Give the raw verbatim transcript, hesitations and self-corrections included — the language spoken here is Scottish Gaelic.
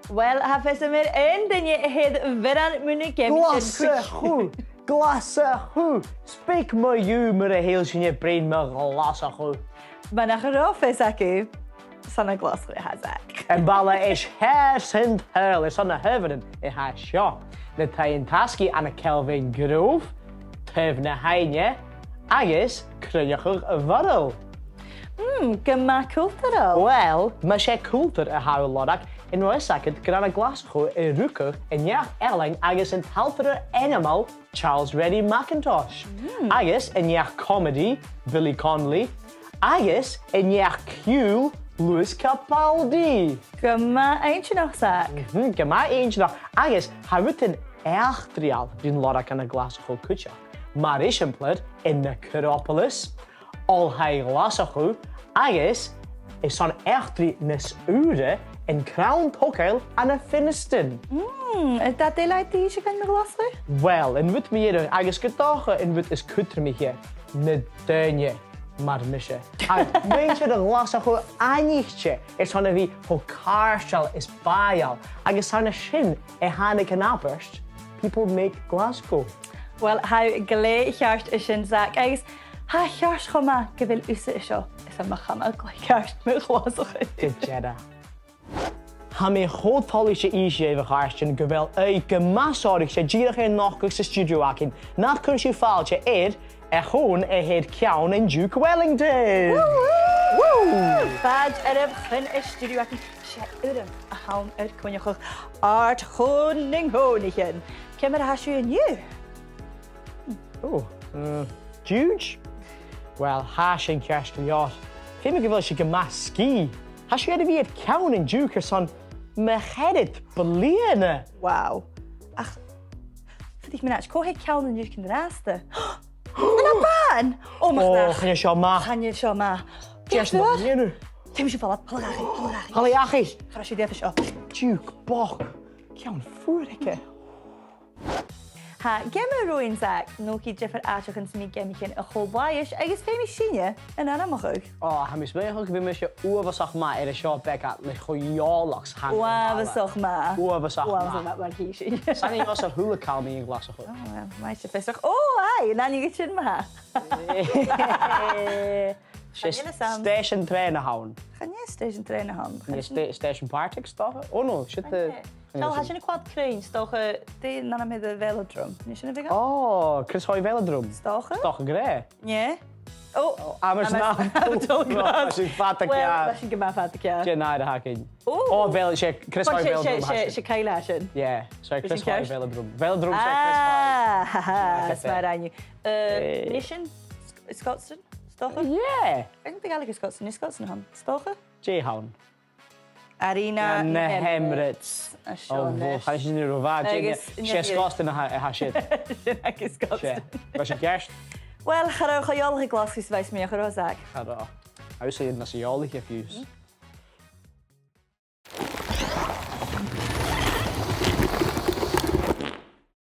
Uill, tha fios agam air aon duine a thèid bhioran mun a' gheama sin. Glaschu! Glaschu! Speak my you mura h-eil sinn a' bruidhinn mu Ghlaschu. Mura robh fios agaibh, 's ann à Glaschu a tha Zach. Am baile as fheàrr san t-saoghal, 's ann à Havering a tha seo. Na taighean-tasgaidh ann an Kelvin Grove, Taobh na h-Aibhne, agus Cruinneachadh Mhoireil. Mm, gu math cultarail. Uill, mas e cultar a tha thu a' lorg, an robh fhios agad gur ann à Glaschu a rugadh an neach-ealain agus an t-ailtire ainmeil Charles Rennie Mackintosh, agus an neach-comedy Billy Connolly, agus an neach-ciùil Lewis Capaldi. Gu math inntinneach, Zach. Mhm, gu math inntinneach. Agus tha rudan eachdraidheil rin lorg ann an Glaschu cuideachd. Mar eisimpleir, an Acropolis, Oilthigh Ghlaschu, agus, airson eachdraidh nas ùire, an crann togail ann am Finnieston. Mm, an tèid leat dìreach a dh'fhaighinn mu Ghlaschu? Uill, an rud mu dheireadh, agus 's dòcha an rud as cudromaiche, na daoine mar mise. Tha muinntir Ghlaschu aithnichte airson a bhith cho càirdeil is bàidheil, agus 's ann à sin a thàinig an abairt, "People make Glasgow." Uill, tha thu glè cheart an sin, Zach, agus tha e ceart cho math gu bheil thusa an seo, is tha mo chuma glè cheart mu Ghlaschu. Gu dearbh. Tha mi cho toilichte, a Sheumais, a chàirdean, gu bheil e gu math sònraichte dìreach air nochdadh san stiùidio againn. Nach cuir sibh fàilte air a' chon a th' air ceann an Duke Wellington! Woo! Fàilte oirbh chun an stiùidio againn. 'S e urram a th' ann air coinneachadh àrd-chon nan Còmhnaidhean. Ciamar a tha sibh an-diugh? Ò, eh, Duke? Uill, tha sin ceart gu leòr. Feumaidh gu bheil sibh gu math sgìth. Tha sibh air a bhith air ceann an Duke airson mu cheithir bliadhna. Wow. Ach, fuirich mionaid, cò tha air ceann an Duke an-dràsta? An e Bàn? Ò, mo chreach. Chan eil seo math. Chan eil seo math. Dè tha sibh a' dèanamh? Tha mi a' falbh. Thalla dhachaigh, thalla dhachaigh. Thalla dhachaigh. Cha robh sibh deiseil an seo. Duke bochd. Ceann fuar aige. Tha geama romhainn, Zach, no gu diofar àiteachan 's mi geamaichean a cho-là-ais, agus feumaidh sinne an ainmeachadh. Ò, tha mi a' smaoineachadh gum bi mise uabhasach math air a seo beagan le cho-eòlach 's a tha mi. Uabhasach math. Uabhasach math. Uabhasach math mar a chì sibh. 'S ann a-nis a h-uile càil mu Ghlaschu. Ò, uill, math sibh fiosrach. Ò, aidh, an aithne dhut sin math. 'S e stèisean trèana a th' ann. Chan e stèisean trèana a th' ann. An e stè-, stèisean Partick, 's dòcha? Ò, no, siud, eh, Seall, tha sin a' coimhead cruinn, 's dòcha, dè an t-ainm a th' air a' Velodrome? An e sin a bh' aige? Ò, Chris Hoy Velodrome. 'S dòcha? 'S dòcha gur e. Nì. Ò, Ò, Amersham. Amersham. Ò, tha sin fada ceàrr. Uill, tha sin gu math fada ceàrr. Dè an aire a th' againn? Ò. Ò, Vel-, 's e Chris Hoy Velodrome a th' ann. 'S e, 's e Kyle a tha sin. Yeah, 's e Chris Hoy Velodrome. Velodrome, 's e Chris Hoy. Ah, ha, ha, ha, 's math a rinn thu. Eh, an e sin Sc-, Scotstoun? 'S dòcha? Yeah. An e Gaeilge Scotstoun? An e Scotstoun a th' ann? 'S dòcha? Dè th' ann? Arena na h-Emirates. Ò, bhò, chan eil sin ro mhath. Agus 's e Scotstoun a tha, a tha siud. Sin agad Scotstoun. Bha sin ceart. Uill, cha robh thu cho eòlach air Glaschu 's a bha thu a' smaoineachadh, an robh, Zach? Cha robh. Tha thusa nas eòlaiche fiù 's.